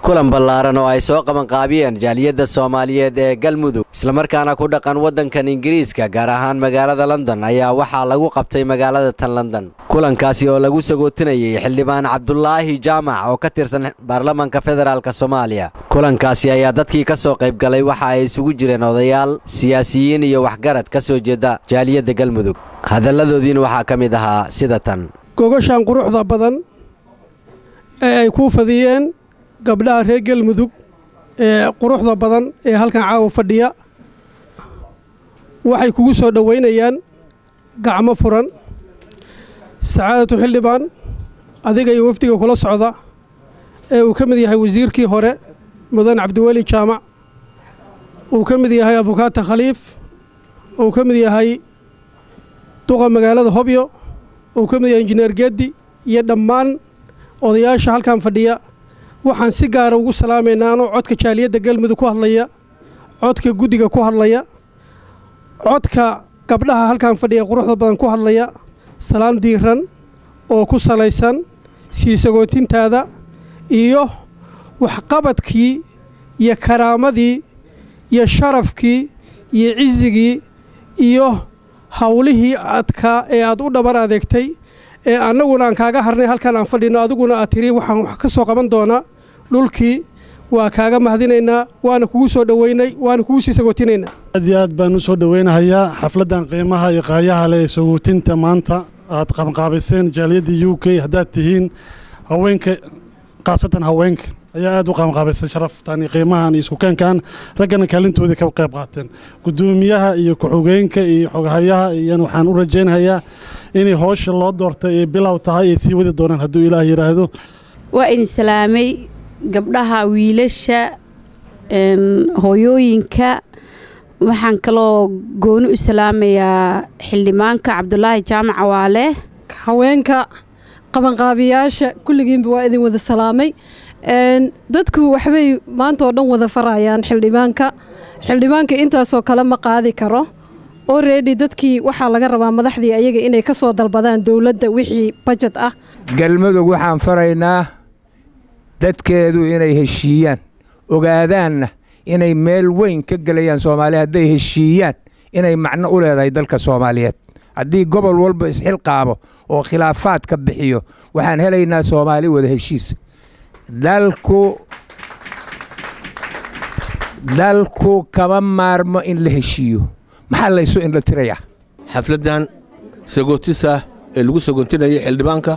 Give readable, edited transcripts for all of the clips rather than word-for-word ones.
Kulan ballaaran oo ay soo qabanqaabiyeen jaaliyadda Soomaaliyeed ee Galmudug, islamarkaana ku dhaqan waddankan Ingiriiska, gaar ahaan magaalada London, ayaa waxaa lagu qabtay magaalada tan London. Kulankaasi oo lagu sagootinayay xildhibaan Cabdulaahi Jaamac oo ka tirsan baarlamaanka federaalka Soomaaliya. Kulankaasi ayaa dadkii ka soo qayb galay waxa ay isugu jireen odayaal, siyaasiyiin iyo waxgarad ka soo jeeda jaaliyadda Galmudug. Hadalladoodiina waxaa ka mid ahaa sida tan: Gogashan quruxda badan ee ay kuu fadiyeen gabdhaha reer Galmudug ee quruxda badan ee halkan caawa fadhiya waxay kugu soo dhoweynayaan gacmo furan. Sacaadatu xildhibaan, adiga iyo wafdiga kula socda ee uu ka mid yahay wasiirkii hore mudan Cabdiweli Jaamac, uu ka mid yahay afukaata Khaliif, uu ka mid yahay duqa magaalada Hobyo, uu ka mid yahay injineer Geeddi iyo dhammaan odayaasha halkan fadhiya, waxaan si gaara ugu salaamaynaa, anoo codka jaaliyadda Galmudug ku hadlaya, codka guddiga ku hadlaya, codka gabdhaha halkan fadhiya quruxda badan ku hadlaya, salaan diiran oo ku salaysan sii sagootintaada iyo waxqabadkii iyo karaamadii iyo sharafkii iyo cisigii iyo howlihii adkaa ee aad u dhabar adeegtay ee annaguna aan kaaga harnay halkan aan fadhino, adiguna aad tiri waxaan wax ka soo qaban doonaa dhulkii. Waa kaaga mahadinaynaa, waana kugu soo dhoweynay, waana kugu sii sagootinaynaa. Aad iyo aad baan u soo dhoweynahayaa xafladdan qiimaha iyo qaayaha leh ee sagootinta maanta aad qabanqaabayseen jaaliyadda UK haddaad tihiin haweenka, khaasatan haweenka ayaa aad u qabanqaabaysay sharaftan iyo qiimahan iyo iskukeenkan, raggana kaalintoodii ka qayb qaateen. Guddoomiyaha iyo ku-xigeenka iyo xoghayaha iyana waxaan u rajaynhayaa inay howsha loo doortay ay bilow tahay, ay sii wadi doonaan hadduu Ilaah yidhaahdo. Waa idin salaamay gabdhaha, wiilasha, hooyooyinka. Waxaan kaloo gooni u salaamayaa xildhibaanka Cabdulaahi Jaamac Cawaale. Haweenka, qabanqaabiyaasha, kulligiinba waa idin wada salaamay. Dadku waxbay maanta oo dhan wada farayaan xildhibaanka. Xildhibaanka intaasoo kale ma qaadi karo already. Dadkii waxaa laga rabaa, madaxdii ayaga, inay ka soo dalbadaan dowladda wixii budget ah. Galmudug waxaan faraynaa dadkeedu inay heshiiyaan, ogaadaanna inay meel weyn ka gelayaan Soomaaliya hadday heshiiyaan, inay macno u leedahay dalka Soomaaliyeed. Haddii gobol walba isxilqaabo oo khilaafaadka bixiyo, waxaan helaynaa Soomaali wada heshiisa. Dalku kama maarmo in la heshiiyo. Maxaa laysu indha tirayaa? Xafladdan sagootisa ee lagu sagoontinayay xildhibaanka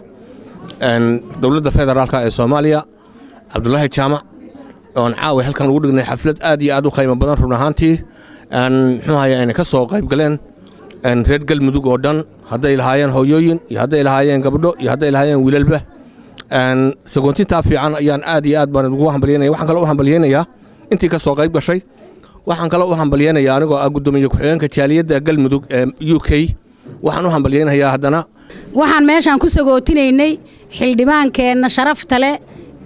dowladda federaalka ee Soomaaliya Cabdulaahi Jaamac oon caawi halkan ugu dhignay xaflad aad iyo aad u qiimo badan, run ahaantii muxuu haya ayna ka soo qayb galeen reer Galmudug oo dhan, hadday lahaayeen hooyooyin iyo hadday lahaayeen gabdho iyo hadday lahaayeen wiilalba. Sagoontintaa fiican ayaan aad iyo aad baan ugu hambalyeynaya. Waxaan kaloo u hambalyeynayaa intii ka soo qayb gashay. Waxaan kaloo u hambalyeynayaa, anigoo ah guddoomiye ku-xigeenka jaaliyadda Galmudug ee UK, waxaan u hambalyeynayaa haddana. Waxaan meeshaan ku sagootinaynay xildhibaankeenna sharafta leh,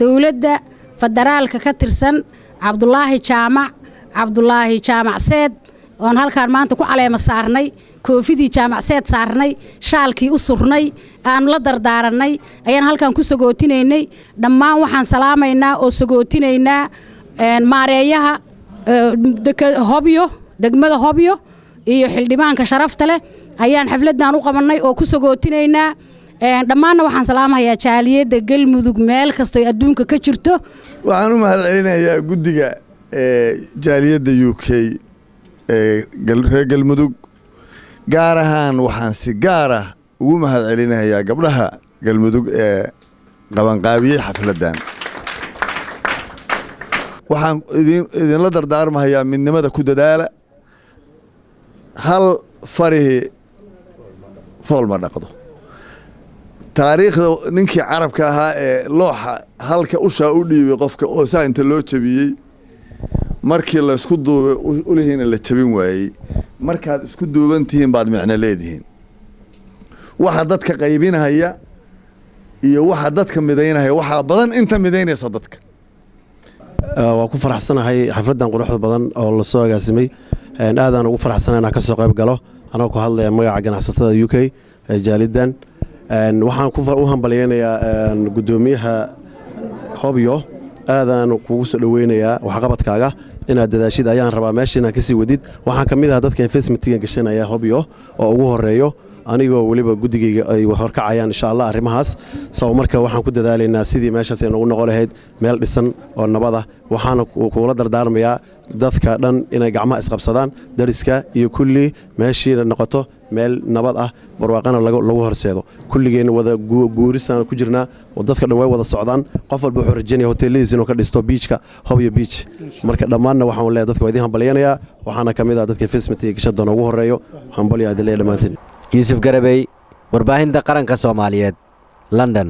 dowladda federaalka ka tirsan, Cabdulaahi Jaamac, Cabdulaahi Jaamac Seed, oon halkaan maanta ku caleema saarnay, koofidii Jaamac Seed saarnay, shaalkii u surnay, aan la dardaarannay, ayaan halkaan ku sagootinaynay. Dhammaan waxaan salaamaynaa oo sagootinaynaa maareeyaha Hobyo, degmada Hobyo, iyo xildhibaanka sharafta leh ayaan xafladdan u qabannay oo ku sagootinaynaa. Dhammaanna waxaan salaamahayaa jaaliyadda Galmudug meel kastoy adduunka ka jirto. Waxaan u mahad celinayaa guddiga jaaliyadda UK ee reer Galmudug. Gaar ahaan waxaan si gaar ah ugu mahad celinayaa gabdhaha Galmudug ee qabanqaabiyey xafladdan. Waxaan idinla dardaarmahayaa midnimada ku dadaala. Hal farihi fool ma dhaqdo. Taariikhda ninkii Carabka ahaa ee looxa halka ushaa u dhiibay qofka oo saa inta loo jabiyey, markii laysku duubay ulihiina la jabin waayey. Markaad isku duuban tihiin baad micno leedihiin. Waxa dadka qaybinahaya iyo waxa dadka midaynahaya, waxaa badan inta midaynaysa dadka. Waa ku faraxsanahay xafladdan quruxda badan oo lasoo agaasimay. Aadaan ugu faraxsanahay inaan kasoo qayb galo, anoo ku hadlaya magaca ganacsatada UK ee jaalidan. Waxaan u hambalyeynayaa gudoomiyaha Hobyo. Aadaan kugu soo dhoweynayaa waxqabadkaaga. Inaad dadaashid ayaan rabaa, meesha inaad kasii wadid. Waxaan ka mid ahaa dadka investmentiga gashanaya Hobyo oo ugu horeeyo, anigoo weliba guddigayga ay horkacayaan, insha Allah, arrimahaas. So marka waxaan ku dadaalaynaa sidii meeshaas ay noogu noqon lahayd meel dhisan oo nabad ah. Waxaana kuula dardaarmayaa dadka dhan inay gacmaha isqabsadaan, dariska iyo kulli, meeshiina noqoto meel nabad ah, barwaaqana lagu horseedo. Kulligeenna wada guurisaan ku jirnaa oo dadka dhan way wada socdaan. Qof walba wuxuu rajaynaya hoteeladiis inuu ka dhisto beachka, Hobyo Beach. Marka dhammaanna waxaan leeyahay dadka waa idiin hambalyanayaa. Waxaana ka mid ah dadka investmentiga gasha doona ugu horeeyo. Hambalyaa idin leeyahay dhammaantiin. Yuusuf Garabey, Warbaahinta Qaranka Soomaaliyeed, London.